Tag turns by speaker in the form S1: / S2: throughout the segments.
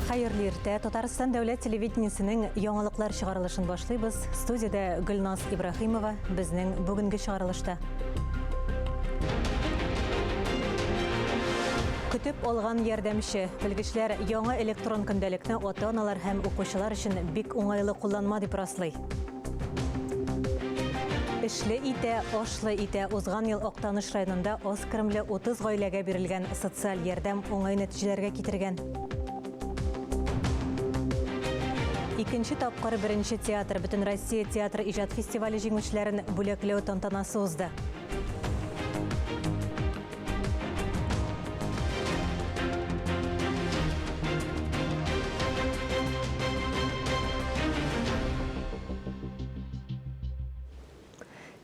S1: Хәерле иртә. Татарстан дәүләт телевидениесенең яңалыклар чыгарылышын башлыйбыз. Студиядә Гөлназ Ибраһимова безнең бүгенге чыгарылышта. Көтеп алган ярдәмче. Белгечләр яңа электрон көндәлекне ата-аналар һәм укучылар өчен бик уңайлы кулланма дип раслый. Эшле итә, ашлы итә. Узган ел Актаныш районында аз керемле 30 гаиләгә бирелгән социаль ярдәм уңай нәтиҗәләргә китергән. Икенче тапкыр беренче театр Бөтенроссия театр иҗат фестивале җиңүчеләрен бүләкләү тантанасы узды.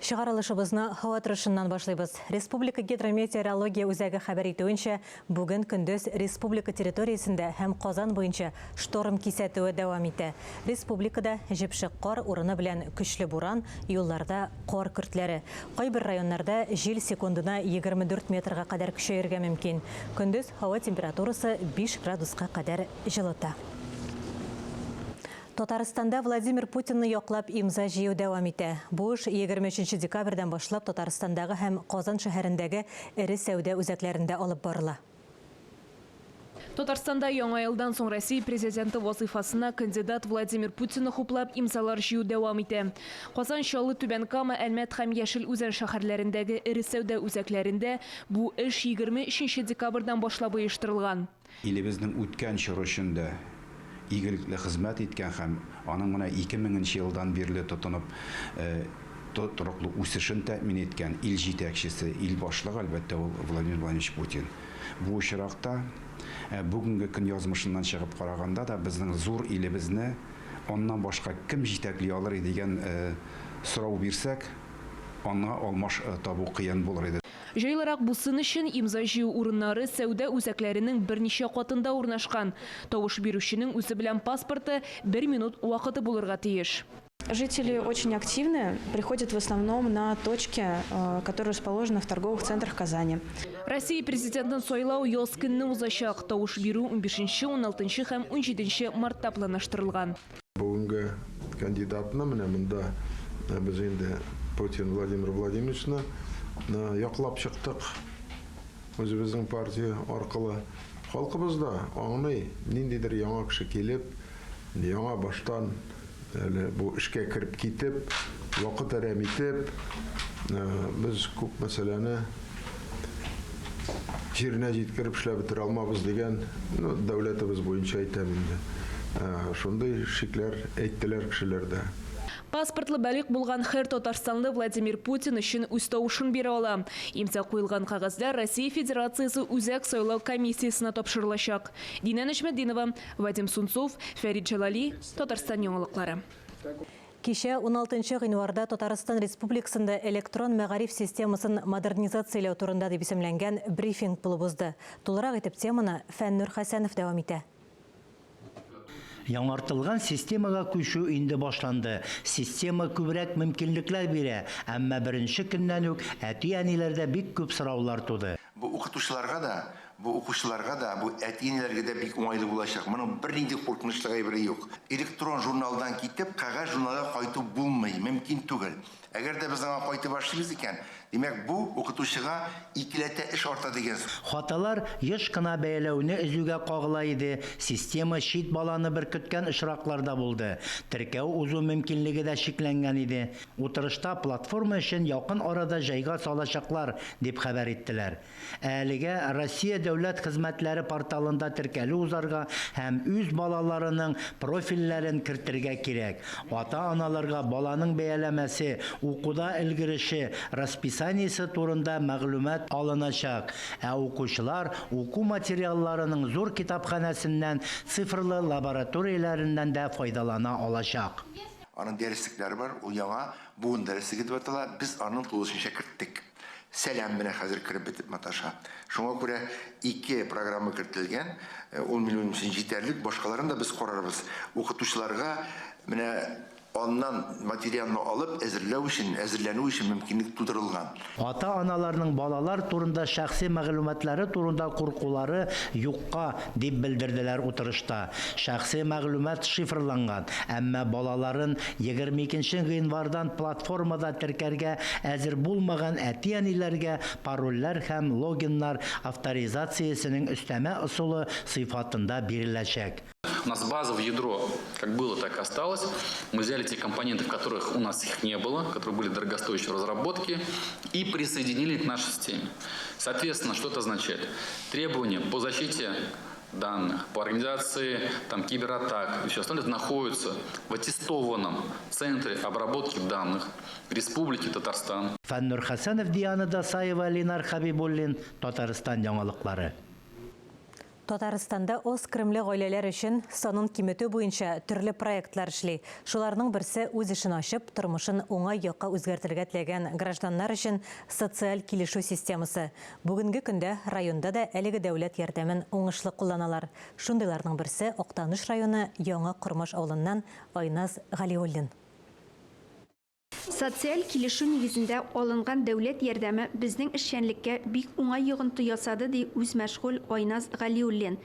S1: Чыгарылышыбызны һава торышыннан башлыйбыз. Республика гидрометеорология үзәге хәбәр итүенчә, бүген көндез республика территориясендә һәм Казан буенча шторм кисәтүе дәвам итә. Республикада җепшек кар урыны белән көчле буран, юлларда кар көртләре. Кайбер районнарда җил секундына 24 метрга кадәр көчәергә мөмкин. Көндез һава температурасы 5 градуска кадәр җылыта. Татарстанда Владимир Путинны яклап имза җыю дәвам итә. Бу эш 23 декабрьдән башлап Татарстандагы һәм Казан шәһәрендәге эре сәүдә үзәкләрендә алып барыла.
S2: Татарстанда яңа елдан соң Россия Президенты вазыйфасына кандидат Владимир Путинны хуплап имзалар җыю дәвам итә. Казан, Чаллы, Түбән Кама, Әлмәт һәм Яшел Үзән шәһәрләрендәге эре сәүдә үзәкләрендә бу эш 23 декабрьдән башлап оештырылган.
S3: Илебезнең үткән чоры өчен дә игелекле хезмәт иткән һәм аның менә 2000 нче елдан бирле тотынып тотрыклы үсешен тәэмин иткән ил җитәкчесе, ил башлыгы, әлбәттә, ул Владимир Владимирович Путин. Бу очракта, бүгенге көн язмышыннан чыгып караганда да, безнең зур илебезне аннан башка кем җитәкли алыр иде дигән сорау бирсәк, аңа алмаш табу кыен булыр иде.
S2: Җайлырак булсын өчен, имза җыю урыннары сәүдә үзәкләренең берничә катында урнашкан. Тавыш бирүченең үзе белән паспорты, бер минут вакыты булырга тиеш.
S4: Жители очень активны, приходят в основном на точки, которые расположены в торговых центрах Казани.
S2: Россия Президентын сайлау яз көнне узачак. Тавыш бирү унбишенче, уналтынчы һәм унҗиденче мартта планлаштырылган.
S5: Бүгенге кандидатны менә монда без инде Путин Владимир Владимировичны яклап чыктык үзебезнең партия аркылы. Халкыбыз да аңлый, ниндидер яңа кеше килеп, яңа баштан Әле бу эшкә кереп китеп, вакыт әрәм итеп, без күп мәсьәләне җиренә җиткереп эшләп бетерә алмабыз дигән, ну, дәүләтебез буенча әйтәм инде. Шундый шикләр әйттеләр кешеләр дә.
S2: Паспортлы балигъ булган һәр татарстанлы Владимир Путин өчен үз тавышын бирә ала. Имза куелган кәгазьләр Россия Федерациясе Үзәк сайлау комиссиясенә тапшырылачак. Динә Нәҗметдинова, Вадим Сунцов, Фәрит Җәлали, Татарстан яңалыклары.
S1: Кичә, уналтынчы гыйнварда Татарстан Республикасында электрон мәгариф системасын модернизацияләү турында дип исемләнгән брифинг булып узды. Тулырак итеп теманы Фәннүр Хәсәнов дәвам итә.
S6: Яңартылган системага күчү инде башланды. Система күбрәк мөмкинлекләр бирә, әмма беренче көннән үк әти-әниләрдә бик күп сораулар туды.
S7: Бу укытучыларга да, бу укучыларга да, бу әти-әниләргә дә бик уңайлы булачак. Моның бернинди куркынычлы әйбере юк. Электрон журналдан китеп, кәгазь журналга кайту булмый, мөмкин түгел. Әгәр дә без аңа кайтып башлыйбыз икән, димәк, бу укытучыга икеләтә эш арта дигән сүз.
S6: Хаталар еш кына бәяләүне өзүгә кагыла иде, система чит баланы беркеткән очраклар да булды, теркәү узу мөмкинлеге дә чикләнгән иде. Утырышта платформа эшен якын арада җайга салачаклар, дип хәбәр иттеләр. Ә әлегә Россия дәүләт хезмәтләре порталында теркәлү узарга һәм үз балаларының профильләрен кертергә кирәк. Ата-аналарга баланың бәяләмәсе, укуда өлгереше, расписаниесе турында мәгълүмат алыначак, ә укучылар уку материалларының зур китапханәсеннән, цифрлы лабораторияләреннән дә файдалана алачак.
S7: Аның дәреслекләре бар, ул яңа буын дәреслеге дип атала, без аны тулысынча керттек. Сәлам менә хәзер кереп бетеп маташа. Шуңа күрә ике программа кертелгән, ул минем өчен җитәрлек, башкаларын да без карарбыз. Укытучыларга менә Аннан материалны алып, әзерләү өчен, әзерләнү өчен мөмкинлек тудырылган.
S6: Ата-аналарның балалар турында шәхси мәгълүматлары турында куркулары юкка, дип белдерделәр утырышта. Шәхси мәгълүмат шифрланган, әмма балаларын 22 нче гыйнвардан платформада теркәргә әзер булмаган әти-әниләргә парольләр һәм логиннар авторизациясенең өстәмә ысулы сыйфатында биреләчәк.
S8: У нас базовое ядро как было, так и осталось. Мы взяли те компоненты, в которых у нас их не было, которые были дорогостоящие в разработке, и присоединили к нашей системе. Соответственно, что это означает? Требования по защите данных, по организации там, кибератак и все остальное находятся в аттестованном центре обработки данных Республики Татарстан.
S6: Фәннур Хәсәнов, Диана Дасаева, Ленар Хәбибуллин, Татарстан яңалыклары.
S1: Татарстанда аз керемле гаиләләр өчен санын киметү буенча төрле проектлар эшли. Шуларның берсе үз эшен ачып, тормышын уңай якка үзгәртергә теләгән гражданнар өчен социаль килешү системасы. Бүгенге көндә районда да әлеге дәүләт ярдәмен уңышлы кулланалар. Шундыйларның берсе Актаныш районы Яңа Кормаш авылыннан Айназ Галиуллин.
S9: Социаль килешү нигезендә алынган дәүләт ярдәме безнең эшчәнлеккә бик уңай йогынты ясады, ди үзмәшгуль Айназ Галиуллин.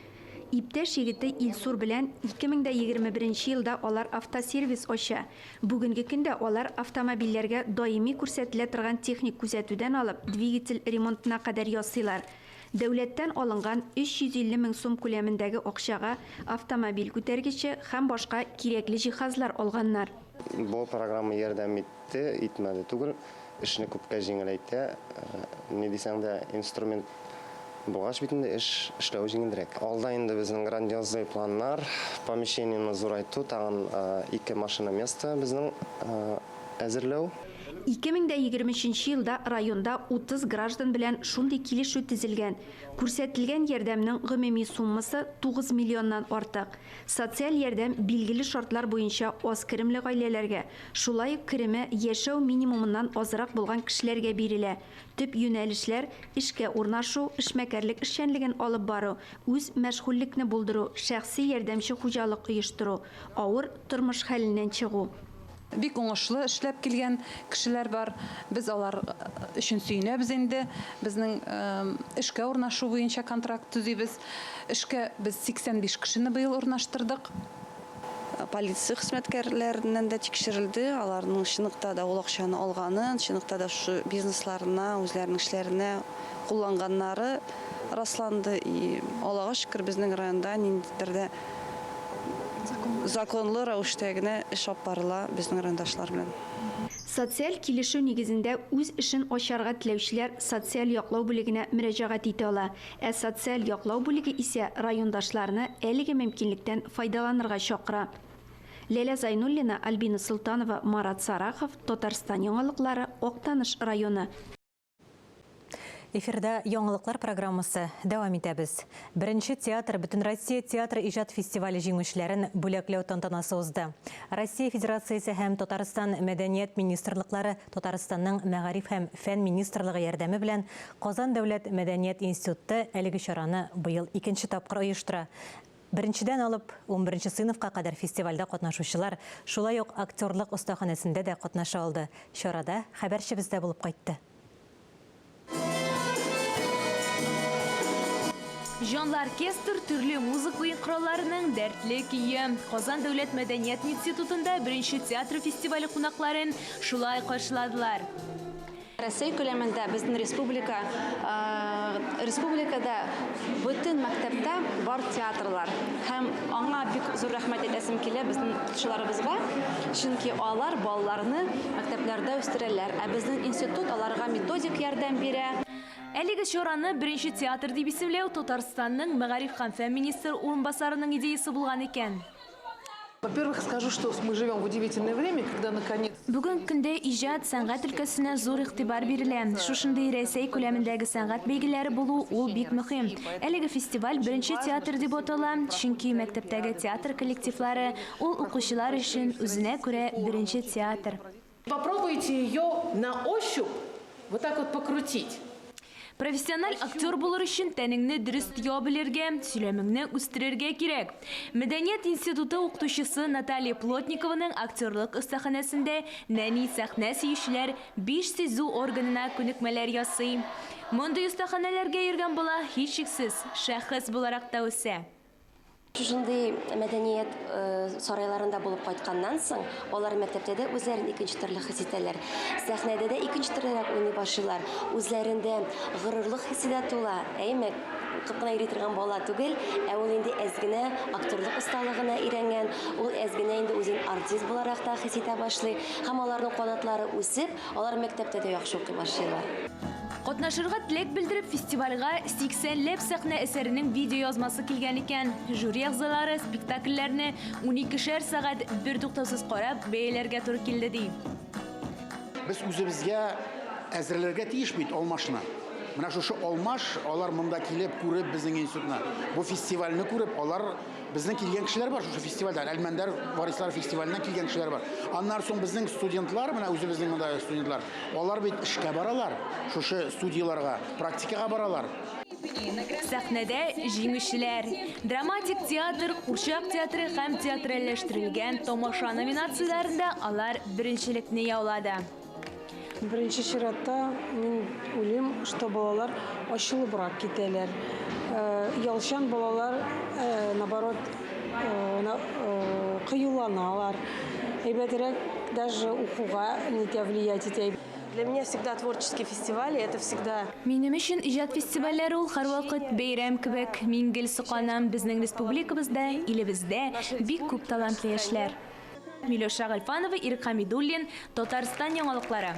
S9: Иптәш егете Илсур белән 2021 нче елда алар автосервис ача. Бүгенге көндә алар автомобильләргә даими күрсәтелә торган техник күзәтүдән алып двигатель ремонтына кадәр ясыйлар. Дәүләттән алынган 350 мең сум күләмендәге акчага автомобиль күтәргече һәм башка кирәкле җиһазлар алганнар.
S10: Бу программа ярдәм итте, итмәде түгел, эшне күпкә җиңеләйтә. Ни дисәң дә, инструмент булгач бит инде эш эшләү җиңелрәк. Алда инде безнең грандиозный планнар, помещениене зурайту, тагын ике машина место безнең әзерләү.
S9: 2023 нче елда районда 30 граждан белән шундый килешү төзелгән. Күрсәтелгән ярдәмнең гомуми суммасы 9 миллионнан артык. Социаль ярдәм билгеле шартлар буенча аз керемле гаиләләргә, шулай ук кереме яшәү минимумыннан азрак булган кешеләргә бирелә. Төп юнәлешләр, эшкә урнашу, эшмәкәрлек эшчәнлеген алып бару, үзмәшгульлекне булдыру, шәхси ярдәмче хуҗалык оештыру, авыр тормыш хәленнән чыгу.
S11: Бик уңышлы эшләп килгән кешеләр бар. Без алар өчен сөенәбез инде. Безнең эшкә урнашу буенча контракт төзибез. Эшкә без 85 кешене быел урнаштырдык.
S12: Полиция хезмәткәрләреннән дә тикшерелде, аларның чынлыкта да ул акчаны алганын, чынлыкта да шушы бизнесларына, үзләренең эшләренә кулланганнары расланды. И Аллага шөкер, безнең районда ниндидер дә законлы рәвештә генә эш алып барыла безнең райондашлар белән.
S9: Социаль килешү нигезендә үз эшен ачарга теләүчеләр социаль яклау бүлегенә мөрәҗәгать итә ала. Ә социаль яклау бүлеге исә райондашларны әлеге мөмкинлектән файдаланырга чакыра. Ләлә Зайнуллина, Альбина Солтанова, Марат Сарахов, Татарстан яңалыклары, Актаныш районы.
S1: Эфирда яңалыклар программасы дәвам итәбез. Беренче театр Бөтенроссия театр иҗат фестивале җиңүчеләрен бүләкләү тантанасы узды. Россия Федерациясе һәм Татарстан Мәдәният министрлыклары Татарстанның Мәгариф һәм фән министрлыгы ярдәме белән Казан дәүләт мәдәният институты әлеге чараны быел икенче тапкыр оештыра. Беренчедән алып, унберенче сыйныфка кадәр фестивальдә катнашучылар шулай ук актерлык остаханәсендә дә катнаша алды. Чарада хәбәрчебез дә булып кайтты.
S2: Җанлы оркестр, төрле музыка уен коралларының дәртле көе. Казан дәүләт мәдәният институтында беренче театр фестивале кунакларын шулай каршыладылар.
S13: Рәсәй күләмендә безнең республика республикада бөтен мәктәптә бар театрлар. Һәм аңа бик зур рәхмәт әйтәсем килә безнең укытучыларыбызга, чөнки алар балаларны мәктәпләрдә үстерәләр, ә безнең институт аларга методик ярдәм бирә.
S2: Әлеге чараны Беренче театр дип исемләү Татарстанның мәгариф һәм фән министры урынбасарының идеясе булган икән.
S14: Во-первых, скажу, что мы живем в удивительное время, когда наконец...
S2: Бүгенге көндә иҗат, сәнгать өлкәсенә зур игътибар бирелә. Шушындый Рәсәй күләмендәге сәнгать бәйгеләре булу ул бик мөһим. Әлеге фестиваль Беренче театр дип атала, чөнки мәктәптәге театр коллективлары ул укучылар өчен үзенә күрә беренче театр.
S14: Попробуйте ее на ощупь вот так вот покрутить.
S2: Профессиональ актер булыр өчен тәнеңне дөрес тоя белергә, сөйләмеңне үстерергә кирәк. Мәдәният институты укытучысы Наталья Плотникованың актерлык остаханәсендә нәни сәхнә сөючеләр биш сизү органына күнекмәләр ясый. Мондый остаханәләргә йөргән бала, һичшиксез, шәхес буларак та үсә.
S15: Шушындый мәдәният сарайларында булып кайтканнан соң, алар мәктәптә дә үзләрен икенче төрле хис итәләр. Сәхнәдә дә икенче төрлерәк уйный башлыйлар. Үзләрендә горурлык хисе дә тула. Әйме, укып кына йөри торган бала түгел, ә ул инде әз генә актерлык осталыгына өйрәнгән, ул әз генә инде үзен артист буларак та хис итә башлый. Һәм аларның канатлары үсеп, алар мәктәптә дә яхшы укый башлыйлар.
S2: Катнашырга теләк белдереп, фестивальгә 80 ләп сәхнә әсәренең видеоязмасы килгән икән. Жюри әгъзалары спектакльләрне уникешәр сәгать бертуктаусыз карап, бәяләргә туры килде, ди.
S16: Без үзебезгә әзерләргә тиеш бит алмашны. Менә шушы алмаш, алар монда килеп, күреп безнең институтны, бу фестивальне күреп, алар безнең килгән кешеләр бар шушы фестивальдән, Әлмәндәр варислар фестиваленнән килгән кешеләр бар. Аннан соң безнең студентлар, менә үзебезнең монда студентлар, алар бит эшкә баралар, шушы студияләргә, практикага баралар.
S2: Сәхнәдә җиңүчеләр. Драматик театр, курчак театры һәм театральләштерелгән тамаша номинацияләрендә алар беренчелекне яулады.
S17: Беренче чиратта мин уйлыйм, что балалар ачылыбрак китәләр. Оялчан балалар, наоборот, кыюланалар. Әйбәтрәк даже укуга нитә влиять итә.
S4: Для меня всегда творческие фестивали, это всегда...
S2: Минем өчен иҗат фестивальләре ул һәрвакыт бәйрәм кебек. Мин гел сокланам, безнең республикабызда, илебездә бик күп талантлы яшьләр. Миләүшә Гыйльфанова, Ирек Хәмидуллин, Татарстан яңалыклары.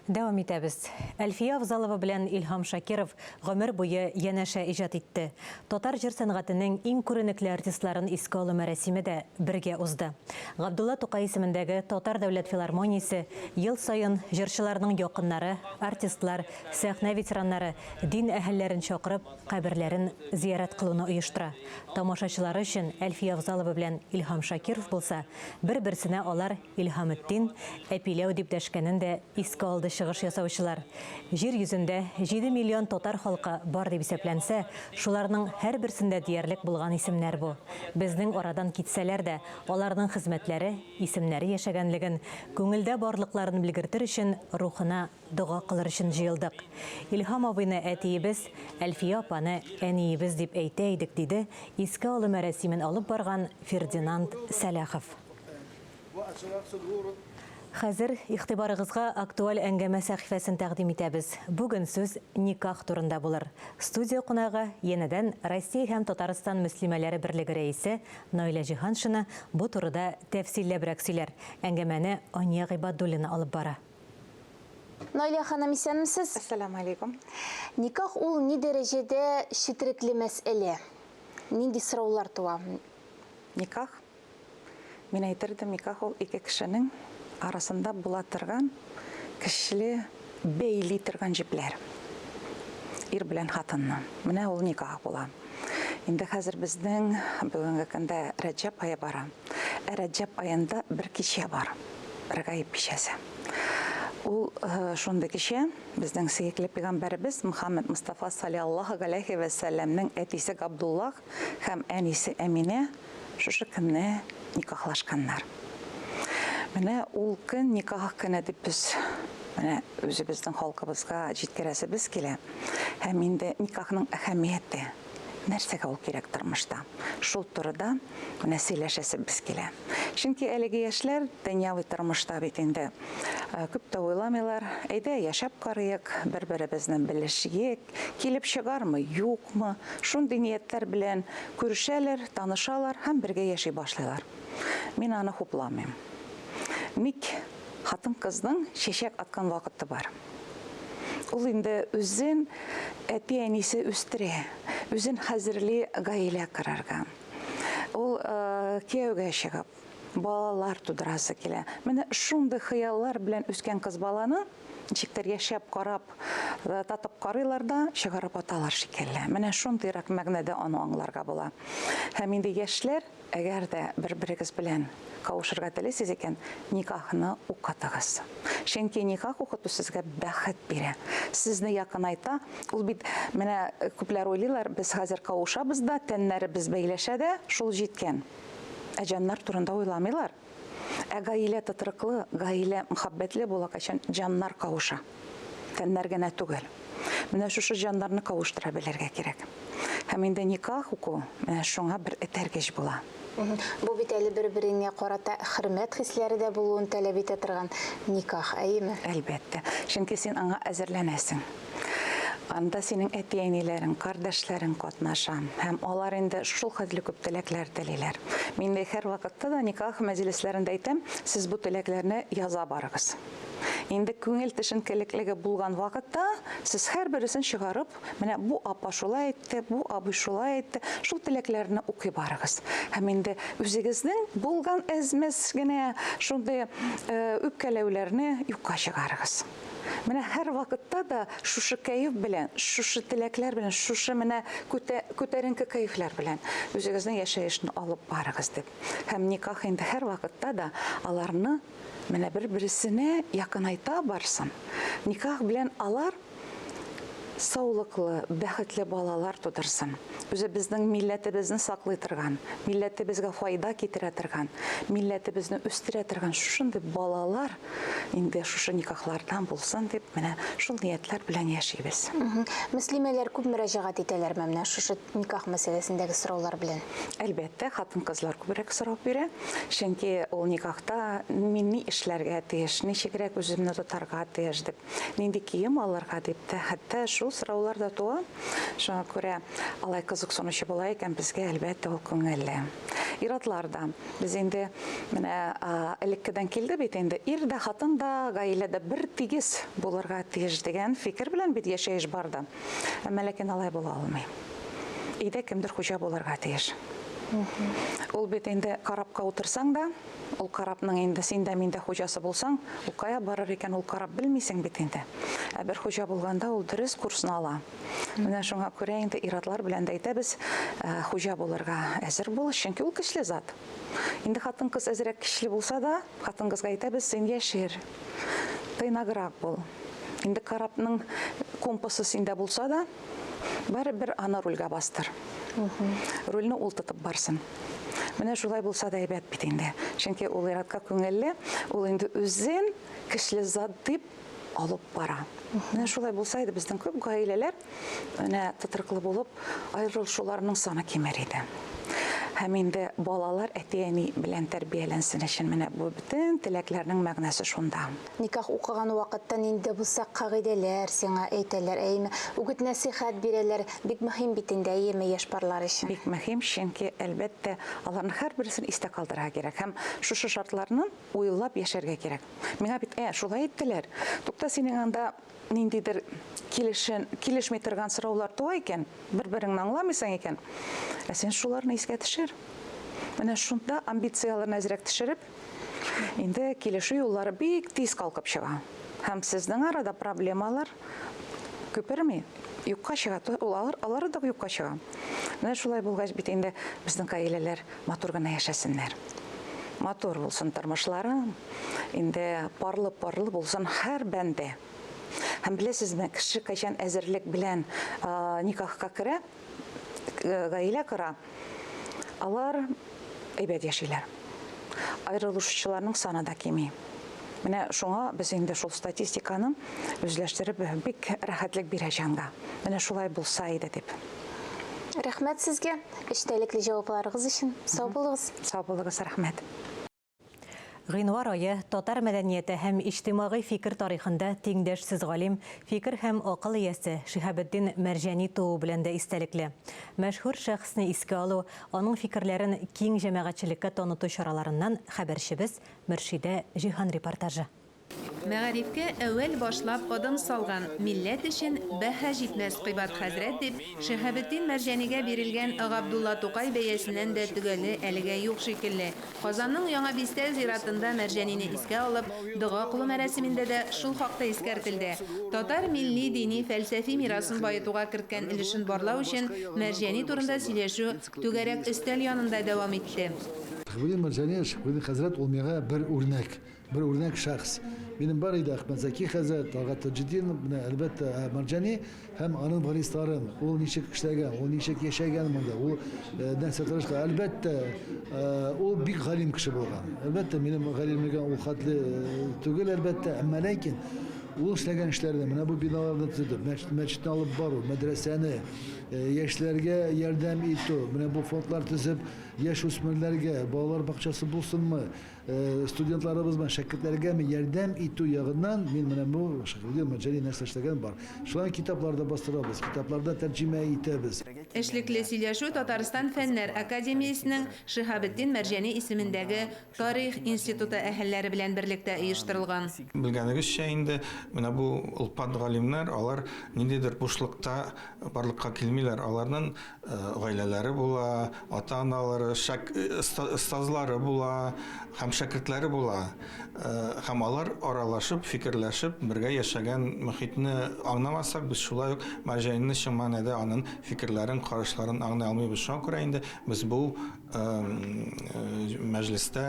S1: Дәвам итәбез. Әлфия Авзалова белән Илһам Шакиров гомер буе янәшә иҗат итте. Татар җыр сәнгатенең иң күренекле артистларын искә алу мәрасиме дә бергә узды. Габдулла Тукай исемендәге Татар дәүләт филармониясе ел саен җырчыларның якыннары, артистлар, сәхнә ветераннары, дин әһелләрен чакырып, каберләрен зиярәт кылуны оештыра. Тамашачылары өчен Әлфия Авзалова белән Илһам Шакиров булса, бер-берсенә алар Илһаметдин, Әпиләү дип дәшкәнен дә искә алды чыгыш ясаучылар. Җир йөзендә 7 миллион татар халкы бар дип исәпләнсә, шуларның һәрберсендә диярлек булган исемнәр бу. Безнең арадан китсәләр дә, аларның хезмәтләре, исемнәре яшәгәнлеген, күңелдә барлыкларын белгертер өчен рухына дога кылыр өчен җыелдык. Илһам абыйны әтиебез, Әлфия апаны әниебез дип әйтә идек, диде искә алу мәрасимен алып барган Фердинанд Сәлахов. Хәзер игътибарыгызга актуаль әңгәмә сәхифәсен тәкъдим итәбез. Бүген сүз никах турында булыр. Студия кунагы, янәдән Россия һәм Татарстан мөслимәләре берлеге рәисе Наилә Җиһаншина бу турыда тәфсилләбрәк сөйләр. Әңгәмәне Ания Гыйбадуллина алып бара.
S18: Наилә ханым, исәнмесез?
S11: Әссәламү алейкум.
S18: Никах ул ни дәрәҗәдә четерекле мәсьәлә? Нинди сораулар туа?
S11: Никах Мин әйтер идем, никах ул ике кешенең арасында була торган көчле бәйли торган җепләр. Ир белән хатынны. Менә ул никах була. Инде хәзер безнең бүгенге көндә Рәҗәб ае бара. Ә Рәҗәб аенда бер кичә бар. Рәгаиб кичәсе. Ул э, шундый кичә, безнең сөекле пәйгамбәребез Мөхәммәд Мустафа саллаллаһу галәйһи вә сәлләмнең әтисе Габдуллах һәм әнисе Әминә Шушы көнне никахлашканнар. Менә ул көн никах көне дип без менә үзебезнең халкыбызга җиткерәсебез килә. Һәм инде никахның әһәмияте, нәрсәгә ул кирәк тормышта, шул турыда менә сөйләшәсебез килә. Чөнки әлеге яшьләр дөньяви тормышта бит инде күп тә уйламыйлар. Әйдә, яшәп карыйк, бер-беребезне белешик, Килеп чыгармы, юкмы, шундый ниятләр белән күрешәләр, танышалар һәм бергә яши башлыйлар. Мин аны хупламыйм. Ник хатын-кызның чәчәк аткан вакыты бар. Ул инде үзен әти-әнисе үстерә, үзен хәзерли гаилә корырга. Ул кияүгә чыгып, балалар тудырасы килә. Менә шундый хыяллар белән үскән кыз баланы
S19: Ничектер яшәп карап, татып карыйлар да, чыгарып аталар шикелле. Менә шундыйрак мәгънәдә аны аңларга була. Һәм инде яшьләр, әгәр дә бер-берегез белән кавышырга телисез икән, никахны укытыгыз. Чөнки никах укыту сезгә бәхет бирә, сезне якынайта. Ул бит, менә күпләр уйлыйлар, без хәзер кавышабыз да, тәннәребез бәйләшә дә, шул җиткән. Ә җаннар турында уйламыйлар. Ә гаилә тотрыклы, гаилә мөхәббәтле була, кайчан җаннар кавыша. Тәннәр генә түгел. Менә шушы җаннарны кавыштыра белергә кирәк. Һәм инде никах уку менә шуңа бер этәргеч була.
S18: Бу бит әле бер-береңә карата хөрмәт хисләре дә булуын таләп итә торган никах, әйеме?
S19: Әлбәттә. Чөнки син аңа әзерләнәсең. Анда синең әти-әниләрең, кардәшләрең катнаша. Һәм алар инде шул хәтле күп теләкләр телиләр. Мин дә һәрвакытта да никах мәҗлесләрендә әйтәм, сез бу теләкләрне яза барыгыз. Инде күңел төшенкелеклеге булган вакытта сез һәрбересен чыгарып, менә бу апа шулай әйтте, бу абый шулай әйтте, шул теләкләрне укый барыгыз. Һәм инде үзегезнең булган әз-мәз генә шундый үпкәләүләрне юкка чыгарыгыз. Менә һәрвакытта да шушы кәеф белән, шушы теләкләр белән, шушы менә күтәренке кәефләр белән үзегезнең яшәешне алып барыгыз дип. Һәм никах инде һәрвакытта да аларны менә бер-берсенә якынайта барсын. Никах белән алар саулыклы, бәхетле балалар тудырсын. Үзебезнең милләтебезне саклый торган, милләтебезгә файда китерә торган, милләтебезне үстерә торган шушындый балалар инде шушы никахлардан булсын дип, менә шул ниятләр белән яшибез.
S18: Мөслимәләр күп мөрәҗәгать итәләрме менә шушы никах мәсьәләсендәге сораулар белән?
S19: Әлбәттә, хатын-кызлар күбрәк сорау бирә. Чөнки ул никахта мин ни эшләргә тиеш, ничегрәк үземне тотарга тиеш дип, нинди кием алырга дип тә, хәтта шул сораулар да туа. Шуңа күрә алай кызыксынучы була икән, безгә, әлбәттә, ул күңелле. Ир-атлар да. Без инде менә элеккедән килде бит инде, ир дә, хатын да гаиләдә бер тигез булырга тиеш дигән фикер белән бит яшәеш барды. Әмма ләкин алай була алмый. Өйдә кемдер хуҗа булырга тиеш. Ул бит инде корабка утырсаң да, ул корабның инде син дә мин дә хуҗасы булсаң, ул кая барыр икән, ул кораб белмисең бит инде. Ә бер хуҗа булганда ул дөрес курсны ала. Менә шуңа күрә инде ир-атлар белән дә әйтәбез, хуҗа булырга әзер бул, чөнки ул көчле зат. Инде хатын-кыз әзрәк көчле булса да, хатын-кызга әйтәбез, син яшер, тыйнаграк бул. Инде корабның компасы синдә булса да, барыбер аны рульгә бастыр. Рульне ул тотып барсын. Менә шулай булса да әйбәт бит инде. Чөнки ул ир-атка күңелле, ул инде үзен көчле зат дип алып бара. Менә шулай булса иде, безнең күп гаиләләр менә тотрыклы булып, аерылышуларның саны кимер иде. Һәм инде балалар әти-әни белән тәрбияләнсен өчен менә бу бөтен теләкләрнең мәгънәсе шунда.
S18: Никах укыган вакытта нинди дә булса кагыйдәләр сиңа әйтәләр, әйеме? Үгет-нәсыйхәт бирәләр. Бик мөһим бит инде, әйеме, яшь парлар өчен?
S19: Бик мөһим, чөнки, әлбәттә, аларның һәрберсен истә калдырырга кирәк. Һәм шушы шартларны уйлап яшәргә кирәк. Миңа бит, ә, шулай әйттеләр. Тукта, синең анда ниндидер килешен, килешми торган сораулар туа икән, бер-береңне аңламыйсың икән, ә син шуларны искә төшер. Менә шунда амбицияләрне әзрәк төшереп, инде килешү юллары бик тиз калкып чыга. Һәм сезнең арада проблемалар күперми, юкка чыга. Ул алар, алары да юкка чыга. Менә шулай булгач бит инде безнең гаиләләр матур гына яшәсеннәр. Матур булсын тормышлары, инде парлы-парлы булсын һәр бәндә. Һәм беләсезме, кеше кайчан әзерлек белән никахка керә, гаилә кора, алар әйбәт яшиләр. Аерылышучыларның саны да кими. Менә шуңа без инде шул статистиканы үзләштереп бик рәхәтлек бирә җанга. Менә шулай булса иде дип.
S18: Рәхмәт сезгә эчтәлекле җавапларыгыз өчен. Сау булыгыз.
S19: Сау булыгыз, рәхмәт.
S1: Гыйнвар ае татар мәдәнияте һәм иҗтимагый фикер тарихында тиңдәшсез галим, фикер һәм акыл иясе Шиһабетдин Мәрҗани тууы белән дә истәлекле. Мәшһүр шәхесне искә алу, аның фикерләрен киң җәмәгатьчелеккә таныту чараларыннан хәбәрчебез Мөршидә Җиһан репортажы.
S20: Мәгарифкә әүвәл башлап адым салган, милләт өчен бәһа җитмәс кыйбат хәзрәт дип, Шиһабетдин Мәрҗанигә бирелгән Габдулла Тукай бәясеннән дә төгәле әлегә юк шикелле. Казанның Яңа бистә зиратында Мәрҗанине искә алып, дога кылу мәрасимендә дә шул хакта искәртелде. Татар милли дини фәлсәфи мирасын баетуга керткән өлешен барлау өчен Мәрҗани турында сөйләшү түгәрәк өстәл янында дәвам итте.
S21: Шиһабетдин Мәрҗани, Шиһабетдин хәзрәт ул миңа бер үрнәк. Бер үрнәк шәхс. Минем бар иде Әхмәт Зәки хәзрәт, Талгат Таҗетдинов, менә, әлбәттә, ә Мәрҗани һәм аның варисларын, ул ничек эшләгән, ул ничек яшәгән монда, ул нәрсә тырышкан. Әлбәттә, ул бик галим кеше булган. Әлбәттә, минем галимлегем ул хәтле түгел, әлбәттә, әмма ләкин ул эшләгән эшләрне, менә бу биналарны төзетеп, мәчетне алып бару, мәдрәсәне, яшьләргә ярдәм итү, менә бу фондлар төзеп, яшүсмерләргә, балалар бакчасы булсынмы, Студентларыбыз белән шәкертләргәме ярдәм итү ягыннан мин менә бу Шәйхетдин Мәрҗани нәрсә эшләгән бар. Шулай китаплар да бастырабыз, китапларда тәрҗемә итәбез.
S20: Эшлекле сөйләшү Татарстан Фәннәр академиясенең Шиһабетдин Мәрҗани исемендәге Тарих институты әһелләре белән берлектә оештырылган.
S22: Белгәнегезчә инде, менә бу олпат галимнәр, алар ниндидер бушлыкта барлыкка килмиләр, аларның Гаиләләре була, ата-аналары, остазлары була һәм шәкертләре була. Һәм алар аралашып, фикерләшеп, бергә яшәгән мохитне аңламасак, без шулай ук Мәрҗанины чын мәгънәдә аның фикерләрен, карашларын аңлый алмыйбыз. Шуңа күрә инде без бу мәҗлестә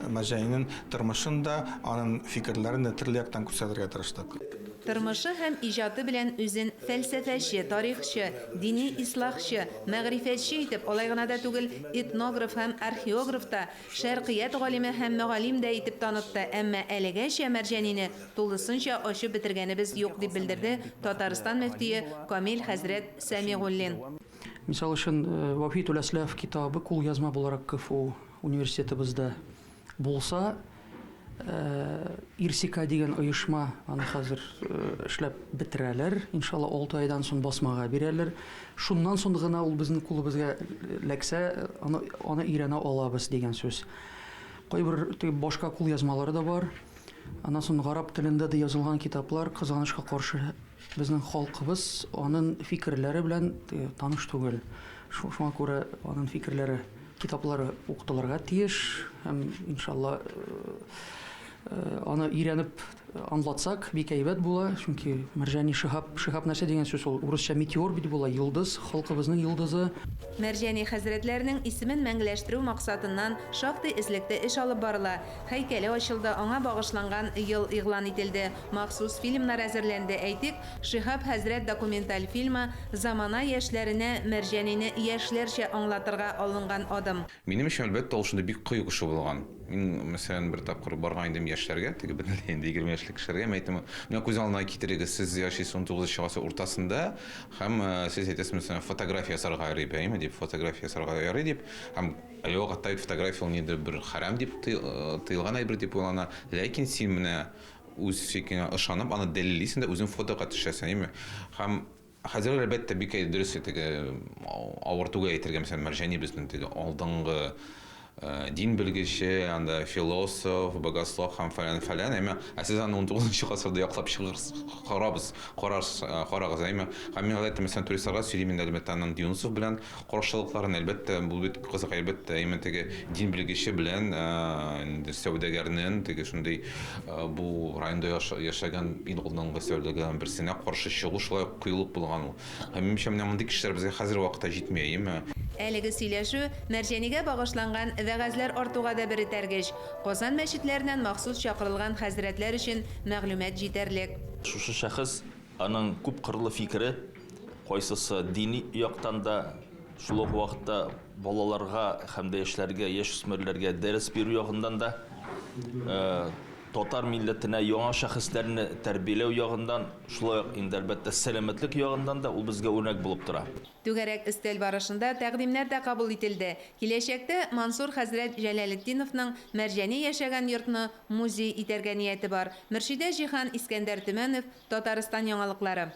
S22: Мәрҗанинең тормышын да, аның фикерләрен дә төрле яктан күрсәтергә тырыштык.
S20: Тормышы һәм иҗаты белән үзен фәлсәфәче, тарихчы, дини ислахчы, мәгърифәтче итеп, алай гына да түгел, этнограф һәм археограф та, шәркыять галиме һәм мөгаллим дә итеп танытты, әмма әлегәчә Мәрҗанине тулысынча ачып бетергәнебез юк, дип белдерде Татарстан мөфтие Камил хәзрәт Сәмигуллин.
S23: Мисал өчен, Вафитул әсләф китабы кулъязма буларак КФУ университетыбызда булса, Ирсика дигән оешма аны хәзер эшләп бетерәләр. Иншалла, 6 айдан соң басмага бирәләр. Шуннан соң гына ул безнең кулыбызга эләксә, аны, аны өйрәнә алабыз дигән сүз. Кайбер теге башка кулъязмалары да бар. Аннан соң гарәп телендә дә язылган китаплар, кызганычка каршы, Безнең халкыбыз анын фикерләре белән таныш түгел. Шуңа күрә анын фикерләре, китаплары укытылырга тиеш һәм, иншалла, аны өйрәнеп аңлатсак, бик әйбәт була. Чөнки Мәрҗани Шиһаб, Шиһаб нәрсә дигән сүз ул? Урысча метеор бит була, йолдыз, халкыбызның йолдызы.
S20: Мәрҗани хәзрәтләренең исемен мәңгеләштерү максатыннан шактый эзлекле эш алып барыла. Һәйкәле ачылды, аңа багышланган ел игълан ителде, махсус фильмнар әзерләнде, әйтик, Шиһаб хәзрәт документаль фильмы, замана яшьләренә Мәрҗанине яшьләрчә аңлатырга алынган адым.
S24: Минем өчен, әлбәттә, ул шундый бик кыю кеше булган. Мин, мәсәлән, бер тапкыр барган идем яшьләргә, теге бөтенләй инде 20 яшьлек кешеләргә, мин әйттем, менә күз алдына китерегез, сез яшисез унтугызынчы гасыр уртасында һәм сез әйтәсез, мәсәлән, фотография ясарга ярый, әйеме дип, фотография ясарга ярый дип, һәм Әлеге вакытта бит фотография ул ниндидер бер хәрам дип тыелган әйбер дип уйлана. Ләкин син менә үз фикереңә ышанып, аны дәлиллисең дә, үзең фотога төшәсең, әйеме? Һәм хәзер әлбәттә бик дөрес теге авыр түгел әйтергә, мәсәлән, Мәрҗани безнең теге алдынгы дин белгече, анда философ, богослов һәм фәлән фәлән, әйеме? Ә сез аны 19 гасырда яклап чыгырсыз, карабыз, карарсыз, карагыз, әйеме? Һәм мин гадәттә, мәсәлән, туристларга сөйлим инде, әлбәттә, аннан Юнысов белән Каршылыкларын, әлбәттә, бу бит кызык, әлбәттә, именно теге дин белгече белән инде сәүдәгәрнең теге шундый бу районда яшәгән иң алдынгы сәүдәгәрләрнең берсенә каршы чыгу шулай ук кыюлык булган ул. Һәм минемчә, менә мондый кешеләр безгә хәзерге вакытта җитми, әйеме?
S20: Әлеге сөйләшү Мәрҗанигә багышланган вәгазьләр артуга да бер этәргеч. Казан мәчетләреннән махсус чакырылган хәзрәтләр өчен мәгълүмат җитәрлек.
S25: Шушы шәхес, аның күпкырлы фикере, Кайсысы дини яктан да, шул ук вакытта балаларга һәм дә яшьләргә, яшүсмерләргә дәрес бирү ягыннан да, татар милләтенә яңа шәхесләрне тәрбияләү ягыннан, шулай ук инде, әлбәттә, сәламәтлек ягыннан да ул безгә үрнәк булып тора.
S20: Түгәрәк өстәл барышында тәкъдимнәр дә кабул ителде. Киләчәктә Мансур хәзрәт Җәләлетдиновның Мәрҗани яшәгән йортны музей итәргә нияте бар. Мөршидә Җиһан, Искәндәр Төмәнов, Татарстан яңалыклары.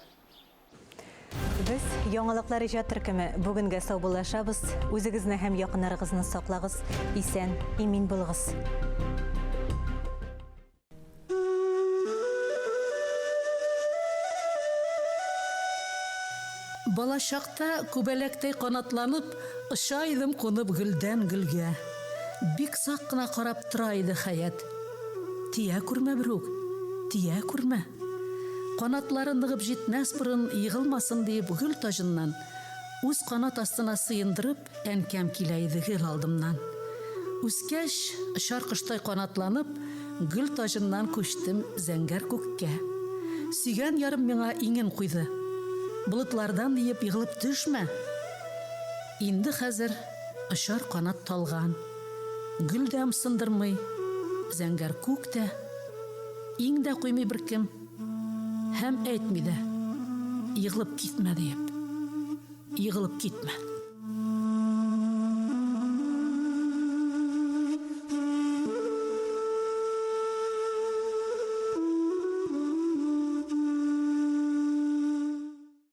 S1: Без, Яңалыклар иҗат төркеме, бүгенгә саубуллашабыз. Үзегезне һәм якыннарыгызны саклагыз, исән, имин булыгыз.
S3: Балачакта күбәләктәй канатланып, Оча идем кунып гөлдән гөлгә. Бик сак кына карап тора иде Хәят. Тия күрмә берүк, тия күрмә. Канатлары ныгып җитмәс борын егылмасын диеп гөл таҗыннан, үз канат астына сыендырып, әнкәм килә иде гел алдымнан. Үскәч, очар коштай канатланып, гөл таҗыннан күчтем зәңгәр күккә. Сөйгән ярым миңа иңен куйды. Болытлардан диеп егылып төшмә! Инде хәзер очар канат талган. Гөл дә ымсындырмый, зәңгәр күк тә. Иң дә куймый беркем. Һәм әйтми дә, егылып китмә диеп. Егылып китмә.